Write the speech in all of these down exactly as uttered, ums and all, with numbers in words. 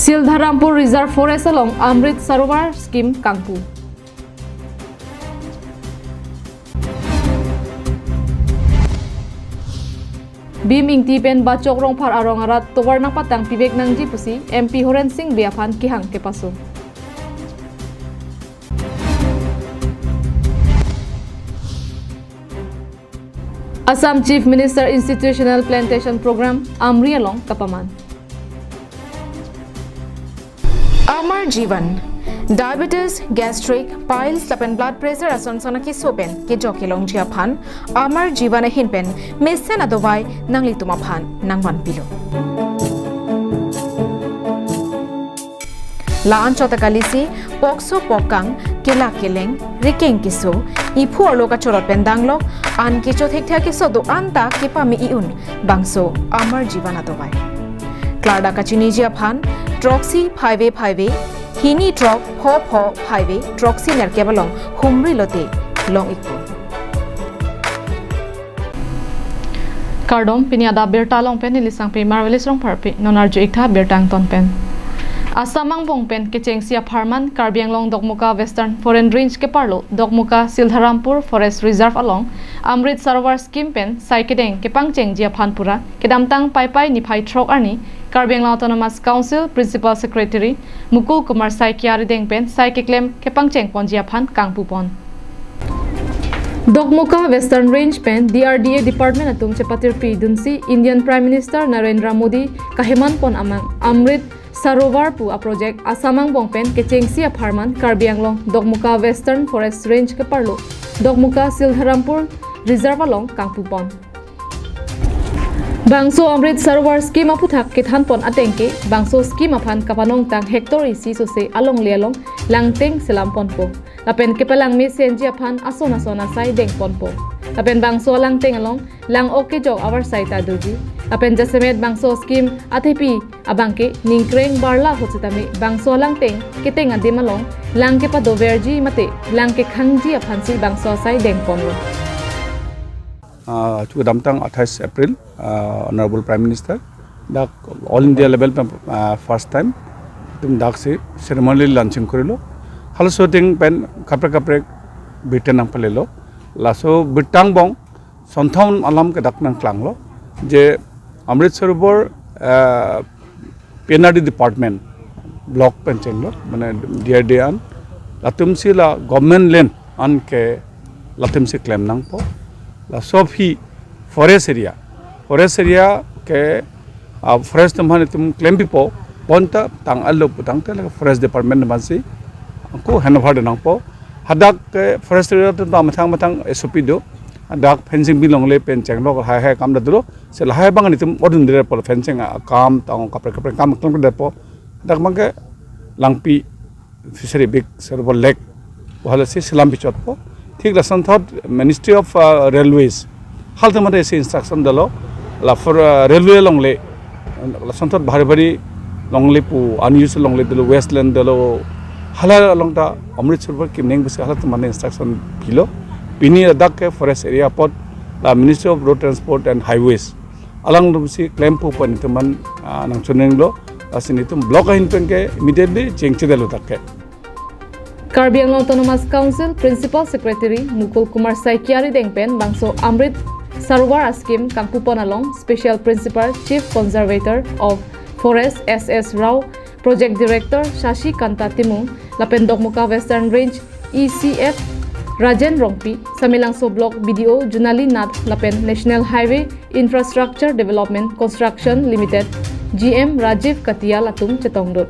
Sildharampur Reserve Forest along Amrit Sarovar Scheme kangpu. Bhim Ingti pen Bachok Rongphar arong arat tovar nangpatang pivek nangji pusi M P Horen Sing Bey aphan kehang kepaso. Assam Chief Minister Institutional Plantation Program Amri along kapaman. Amar Jeevan, diabetes, gastric, piles lapen blood pressure ason son akeso pen kejok kelongji aphan Amar Jeevan ahin pen mesen adovai nanglitum aphan nangvanpilo. La-an chot akalisi, pokso pokkang, kelak keleng, rikeng keso, iphu arlo kachorot pen danglok, an kecho thekthe akeso do-an ta kepame i-un, bangso Amar Jeevan adovai. Klardak kachiniji aphan, throksi phaive phaive, hini throk pho pho phaive, throksi nerkep along humri lote long-ikpo. Kardom, pini adap birta along pen neli Sangpi Marvelous Rongpharpi, non arju-iktha birta angton pen. Assam angbong pen kechengsi apharman Karbi Anglong Dokmoka Western Foreign Range keparlo Dokmoka Sildharampur Forest Reserve along Amrit Sarovar Scheme pen sai kedeng kepangchengji aphan pura kedamtang Paipai niphai throk arni Karbi Anglong Autonomous Council Principal Secretary Mukul Kumar Saikia arideng pen sai keklem kepangcheng ponji aphan kangpu pon. Dokmoka Western Range pen D R D A Department atum chepatirpi dunsi Indian Prime Minister Narendra Modi kaheman pon amang Amrit Sarovar pu a-project Assam angbong pen kechengsi apharman Karbi Anglong Dokmoka Western Forest Range keparlo Dokmoka Sildharampur Reserve along kangpu pon. Bangso Amrit Sarovar Scheme aphuthak kethan pon ateng ke bangso scheme aphan kapanongtang hectare isi sose alongle along langteng selam ponpo. Lapen kepalang mesenji aphan ason ason asai deng ponpo. Lapen bangso alangteng along lang-ok kejok avarsai ta doji. Lapen jasemet bangso scheme athepi abangke ningkreng barla ahut setame bangso alangteng keteng adim along lang kepadoverji mate lang kekhangji aphansi bangso asai deng ponlo. Ah, chu kedamtang athais April, ah, Honorable Prime Minister, dak all India level pen, ah, first time, itum daksi ceremonially launching korilo. Halaso ateng pen kaprek kaprek birta nangpalelo. Laso birta angbong sonthom alam ke dak nangklanglo. Je Amrit Sarovar, ah, P N R D department, block pen chenglo, mane D R D A an, latumsi la government land an ke latumsi klem nangpo, laso aphi forest area, forest area ke, ah, forest atum aphan itum klempipo, bonta tang alo putangte la forest department atum aphansi ako handover nangpo, hadak ke forest area atum ta mathang mathang S O P do, hadak fencing pi longle pen chenglo hai hai kam da dolo, si lahai abang nelitum odun dere pol fencing akam tang kaprek kaprek kam klem dere po. Dak abangke langpi fishery big serbo lake. Wahala si selam pichotpo. Thik lason thot Ministry of, uh, Railways. Halatum mate si instruction dolo. La for, uh, railway longle. Lason thot bhari bhari longle pu unused longle dolo, wasteland dolo. Hala along ta Amrit Sarovar kimneng pusi halatum mate instruction pilo. Pini ladak ke forest area apot la Ministry of Road Transport and Highways alangtumsi klempo pu nelitum aphan, ah, nangchoninglo, lasi nelitum block ahin pen ke immediately chengchedetlo dak ke. Karbi Anglong Autonomous Council Principal Secretary Mukul Kumar Saikia arideng pen bangso Amrit Sarovar a-scheme kangpupon along Special Principal Chief Conservator of Forest S S Rao, Project Director Shashi Kanta Timung, lapen Dokmoka Western Range E C F Rajen Rongpi, Samelangso Block B D O Junali Nath, lapen National Highway Infrastructure Development Construction Limited G M Rajiv Katial atum chetongdun.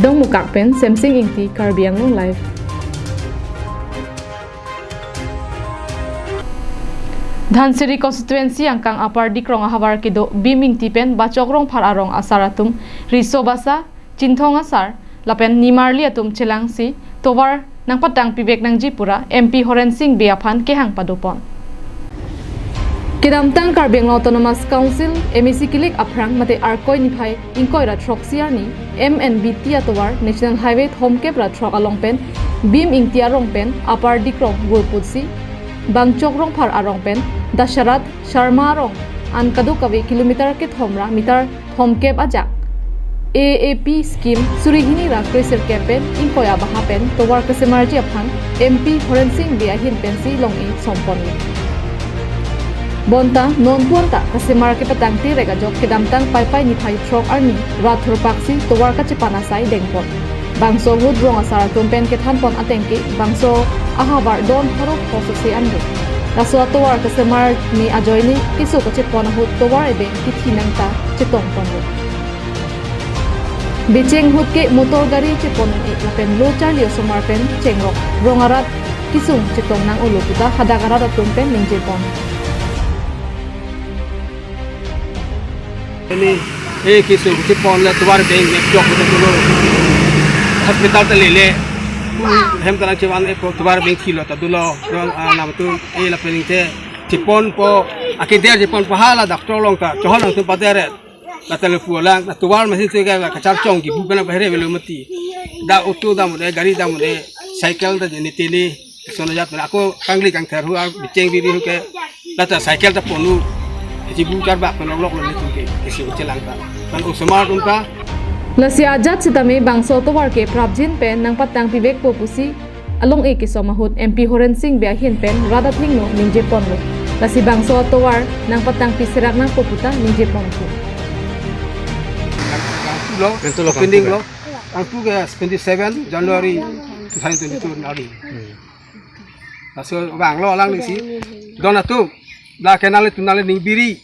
Dongmukak pen Semsing Ingti, Karbi Anglong Live. Dhansiri constituency angkang Upper Dikrong ahavar kedo Bhim Ingti pen Bachok Rongphar arong asar atum riso basa, chinthong asar, lapen nimarli atum chelangsi tovar nangpatang pivek nangji pura M P Horen Sing Bey aphan kehang padopon. Kedamtang Karbi Anglong Autonomous Council M A C kilik aphrang mate Arkoi niphai ingkoi ra throksi arni M N B T atovar National Highway thomkep ra throk along pen Bhim Ingti arong pen Upper Dikrong gurputsi Bachok Rongphar arong pen Dasharat Sharma arong an kadokave kilometer kethom ra meter thomkep ajak A A P scheme suri hini ra kresirkep pen ingkoi abaha pen tovar kesemarji aphan M P Horen Sing Bey ahin pensi long-e somponlo. Bonta non puan ta kesemar kepatang terek ajok kedamtang Paipai niphai throk arni rat thurpaksi tovar kachepan asai dengpon. Bangso ahut rong asar atum pen kethanpon atengke bangso ahavar don pharo pho sose an do. Laso atovar kesemar ni ajoine keso kachepon ahut tovar ebeng kithi nangta chetongponlo. Becheng ahut ke motor gari chepon un-e lapen lo charli osomar pen chengrok rong arat kisung chetong nang-olo puta hadak arat atum pen ningjepon. Ini, eh, keso chepon le tovar beng me pjok ta dolo. Hospital ta lele. Hem ta nangchevan, eh, tovar beng thilo ta dolo. Rong, ah, nam tu, eh, lapen te cheponpo, akider cheponpo hala doctor along ta chohon nangtum padere. La ta le pulang, la tovar masi tu ke la kachar chong kibu kana bahre velo mati. Dak auto dam de, gari dam de, cycle ta jeni tele, sono jat na ako kangli kangther hu ar becheng biri hu ke, la ta cycle ta ponu. Kibu charbak pen lok lok lo nitum ke, kisi chelang ta. Kan osomar atum ta. Lasi ajat sitame bangso tovar ke prapjin pen nangpatang pivekpo pusi along-e kesom ahut M P Horen Sing Bey ahin pen rat athengno ningjeponlo. Lasi bangso tovar nangpatang piserak nangpo puta ningjeponpo. Lo, Pintu lo, pending pintu lo. Ang tu ke twenty-seven January two thousand twenty-two nari. Hmm. Laso bang lo alang ni si. Don atum. La kenal tu nali ning biri.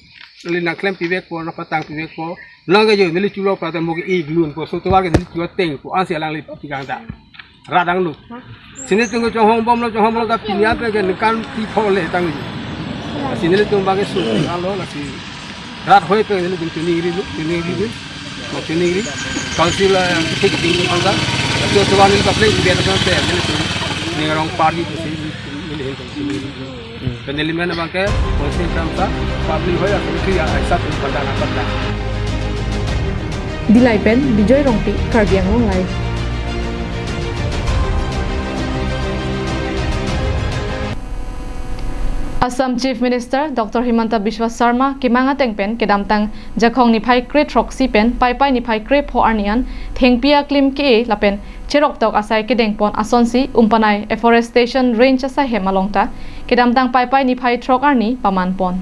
Nali nangklem pivekpo, nangpatang pivekpo. Nang ke jo, neli chulo pada mo ke iglun po. So tovar ke neli chulo teng po. Ansi alang le pigang ta. Radang nu. Sini tunggu chonghong bom lo, chonghong bom lo ta pinian pe ke ningkan ti pho le tang. Sini le tung bang ke su lo la si. Rat hoi pe neli tung tuning ri lu, tuning ri lu. Ma tuning ri. Council, eh, tik ting panda. Tu tu wani ka play biar kan te neli tung. Ni rong party tu si neli hin tung tuning ri. Pen neli men abang ke council kam ta public hoi ya, council ya, aisa tung panda na panda. Dillai pen Bijoy Rongpi, Karbi Anglong Live. Assam Chief Minister Doctor Himanta Biswa Sarma kemang ateng pen kedamtang Jakhong niphai kre throksi pen Paipai niphai kre pho arni an thengpi aklim ke-e lapen cheroktok asai kedengpon asonsi Umpanai Afforestation Range asaihem along ta kedamtang Paipai niphai throk arni pamanpon.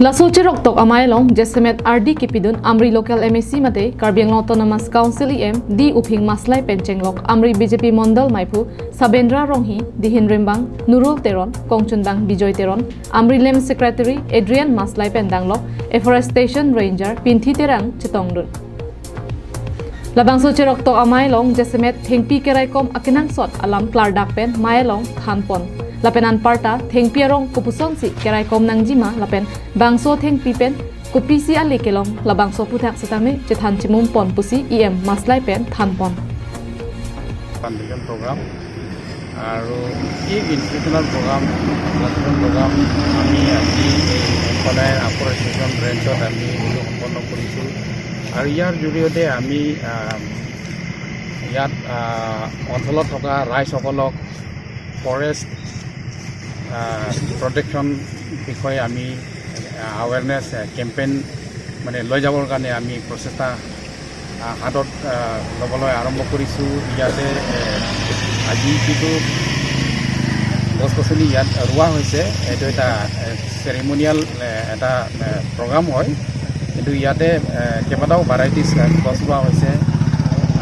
Laso cheroktok amei along jasemet ardi kepidun Amri local M A C mate Karbi Anglong Autonomous Council E M D Uphing Maslai pen chenglok Amri B J P Mondol Maiphu Sabendra Ronghi, Dihin Rimbang Nurul Teron, Kongchundang Bijoy Teron, Amri Lem Secretary Adrian Maslai pen danglok Afforestation Ranger Pinthi Terang chetongdun. Labangso cheroktok amei along jasemet thengpi keraikom akenangsot alam klardak pen mei along thanpon. Lapen anparta thengpi arong kopusonsi keraikom nangjima lapen bangso thengpi pen kopisi ale kelong labangso aphuthak setame chethan chimumpon pusi E M Maslai pen thanpon. Plantation program আৰু এই institutional programme, placement programme আমি আজি এই সদায় আফৰেষ্টেশ্যন ৰেঞ্জত আমি এইটো সম্পন্ন কৰিছোঁ। আৰু ইয়াৰ জৰিয়তে আমি, আহ, ইয়াত, আহ, অঞ্চলত থকা ৰাইজসকলক ফৰেষ্ট, আহ, প্ৰটেকশ্যন বিষয়ে আমি, আহ, আৱেৰনেছ, আহ, কেম্পেইন মানে লৈ যাবৰ কাৰণে আমি প্ৰচেষ্টা, আহ, হাতত, আহ, ল'বলৈ আৰম্ভ কৰিছোঁ। ইয়াতে, এ, আজি যিটো গছ গছনি ইয়াত ৰোৱা হৈছে, এইটো এটা, এ, চেৰিমনিয়েল, এ, এটা, এ, প্ৰগ্ৰাম হয়। কিন্তু ইয়াতে, এ, কেইবাটাও ভাৰাইটিজ গছ ৰোৱা হৈছে।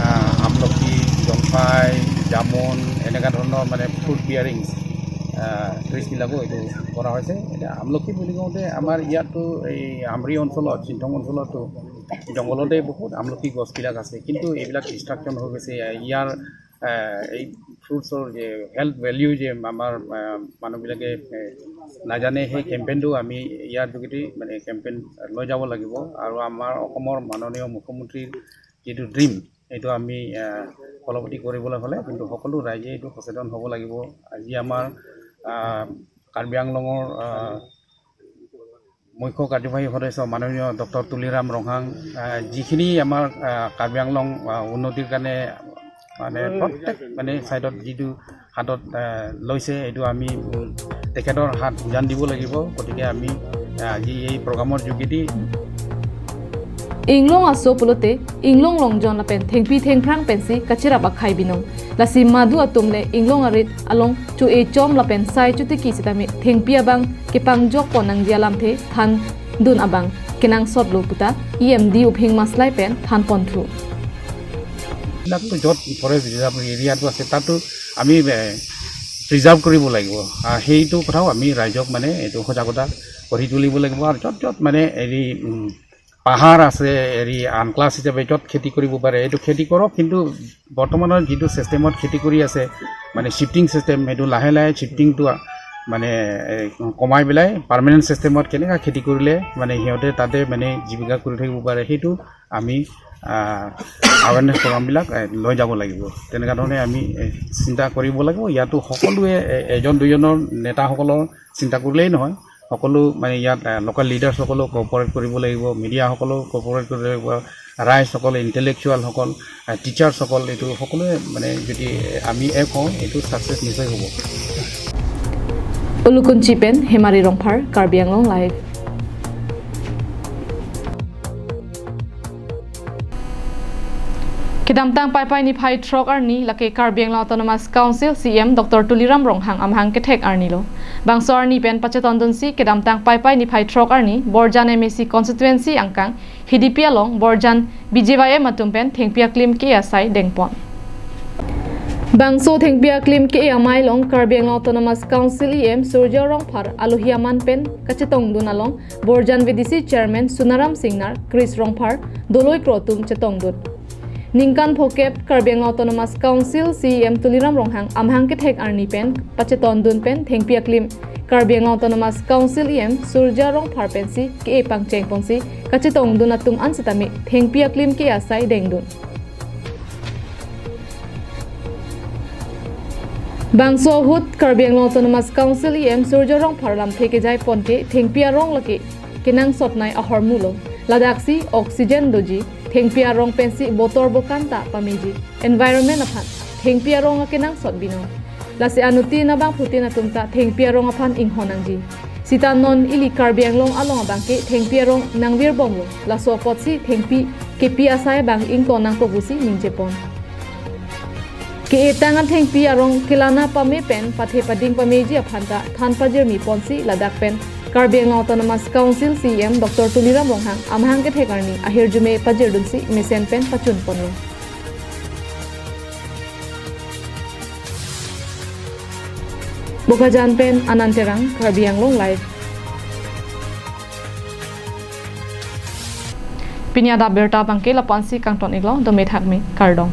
আহ, আমলখি, জলফাই, জামুন, এনেকুৱা ধৰণৰ মানে ফ্ৰুট বিয়াৰিং, আহ, ট্ৰিজবিলাকো এইটো কৰা হৈছে। এতিয়া আমলখি বুলি কওঁতে আমাৰ ইয়াতো এই আমৰি অঞ্চলত, চিংথং অঞ্চলতো জংঘলতে বহুত আমলখি গছবিলাক আছে, কিন্তু এইবিলাক ডিষ্ট্ৰাকশ্যন হৈ গৈছে। ইয়াৰ, আহ, এই ফ্ৰুটছৰ যে হেল্থ ভেলিউ যে আমাৰ, আহ, মানুহবিলাকে, এ, নাজানে, সেই কেম্পেইনটো আমি ইয়াৰ যোগেদি মানে কেম্পেইন লৈ যাব লাগিব। আৰু আমাৰ অসমৰ মাননীয় মুখ্যমন্ত্ৰীৰ যিটো ড্ৰিম, এইটো আমি, আহ, ফলৱতী কৰিবলৈ হ'লে কিন্তু সকলো ৰাইজে এইটো সচেতন হ'ব লাগিব। আজি আমাৰ, আহ, কাৰ্বি আংলঙৰ, আহ, মুখ্য কাৰ্যবাহী সদস্য মাননীয় ডক্টৰ তুলিৰাম ৰংহাং, আহ, যিখিনি আমাৰ, আহ, কাৰ্বি আংলং, আহ, উন্নতিৰ কাৰণে মানে প্ৰত্যেক মানে ছাইডত যিটো হাতত, আহ, লৈছে, এইটো আমি, উম, তেখেতৰ হাত উজান দিব লাগিব। গতিকে আমি, আহ, আজি এই প্ৰগ্ৰামৰ যোগেদি Inglong aso pulote, inglong longjon lapen thengpi thengphrang pensi kachirap akhai binong. Lasi madu atum le inglong arit along cho-e chom lapen sai chotiki sitame thengpi abang kepangjok pon nangji alamthe thandun abang kenangsotlo puta E M D Uphing Maslai pen thanponthu. এইবিলাকতো য'ত forest reserve এৰিয়াটো আছে, তাতো আমি, এ, প্ৰিজাৰ্ভ কৰিব লাগিব। আহ, সেইটো কথাও আমি ৰাইজক, মানে, এইটো সজাগতা কৰি তুলিব লাগিব। আৰু য'ত য'ত, মানে, হেৰি, উম, পাহাৰ আছে, হেৰি, আনক্লাছ হিচাপে য'ত খেতি কৰিব পাৰে, এইটো খেতি কৰক। কিন্তু বৰ্তমানৰ যিটো ছিষ্টেমত খেতি কৰি আছে, মানে, শ্বিফ্টিং ছিষ্টেম, সেইটো লাহে লাহে শ্বিফ্টিংটো, আ, মানে, এ, কমাই পেলাই পাৰ্মানেণ্ট ছিষ্টেমত কেনেকৈ খেতি কৰিলে, মানে, সিহঁতে তাতে, মানে, জীৱিকা কৰি থাকিব পাৰে, সেইটো আমি, আহ, এৱেৰনেছ প্ৰগ্ৰামবিলাক, এ, লৈ যাব লাগিব। তেনেকুৱা ধৰণে আমি, এ, চিন্তা কৰিব লাগিব। ইয়াতো সকলোৱে, এ, এজন দুজনৰ নেতাসকলৰ চিন্তা কৰিলেই নহয়, সকলো, মানে, ইয়াত, এ, লোকেল লিডাৰ্ছসকলেও কঅপাৰেট কৰিব লাগিব, মিডিয়াসকলেও কঅপাৰেট কৰিব লাগিব, ৰাইজসকল, ইণ্টেলেকচুৱেলসকল, এ, টিচাৰ্ছসকল, এইটো সকলোৱে, মানে, যদি আমি এক হওঁ, এইটো ছাকচেছ নিশ্চয় হ'ব। Ulukunchi pen Hemari Rongphar, Karbi Anglong Live. Kedamtang Paipai niphai throk arni lake Karbi Anglong Autonomous Council C E M Doctor Tuliram Ronghang amahang kethek arnilo. Bangso arni pen pachetondunsi kedamtang Paipai niphai throk arni Borjan M A C constituency angkang Hidipi along Borjan B J Y M atum pen thengpi aklim ke-e asai dengpon. Bangso thengpi aklim ke-e amei along Karbi Anglong Autonomous Council E M Surjya Rongphar alohi aman pen kachetongdun along Borjan V D C Chairman Sunaram Singnar, Chris Rongphar, doloi kro atum chetongdun. Ningkan phokep Karbi Anglong Autonomous Council C E M Tuliram Ronghang amahang kethek arni pen pachetondun pen thengpi aklim Karbi Anglong Autonomous Council E M Surjya Rongphar pensi ke-e pangchengponsi kachetongdun atum an sitame thengpi aklim ke-e asai dengdun. Bangso ahut Karbi Anglong Autonomous Council E M Surjya Rongphar lamthe kejaiponke thengpi arong lake kenangsotnei ahormulo. Ladaksi oxygen doji, thengpi arong pensi botor bokan ta pameji. Environment aphan thengpi arong akenangsot binong. Lasi anuttin abangphutin atum ta thengpi arong aphan inghon nangji. Sita non ili Karbi Anglong along abangke thengpi arong nangvirbomlo. Laso apotsi thengpi kepi asai abang ington nangpo pusi ningjepon. Ke-etang athengpi arong kelana pame pen pathe pading pameji aphan ta than pajirmi ponsi ladak pen Karbi Anglong Autonomous Council C E M Doctor Tuliram Ronghang amahang kethek arni ahirjume pajirdunsi mesen pen pachunponlo. Bokajan pen Anand Terang, Karbi Anglong Live. Pini adap abirta abangke lapu-ansi kangton-iklo, dome thakme, kardom.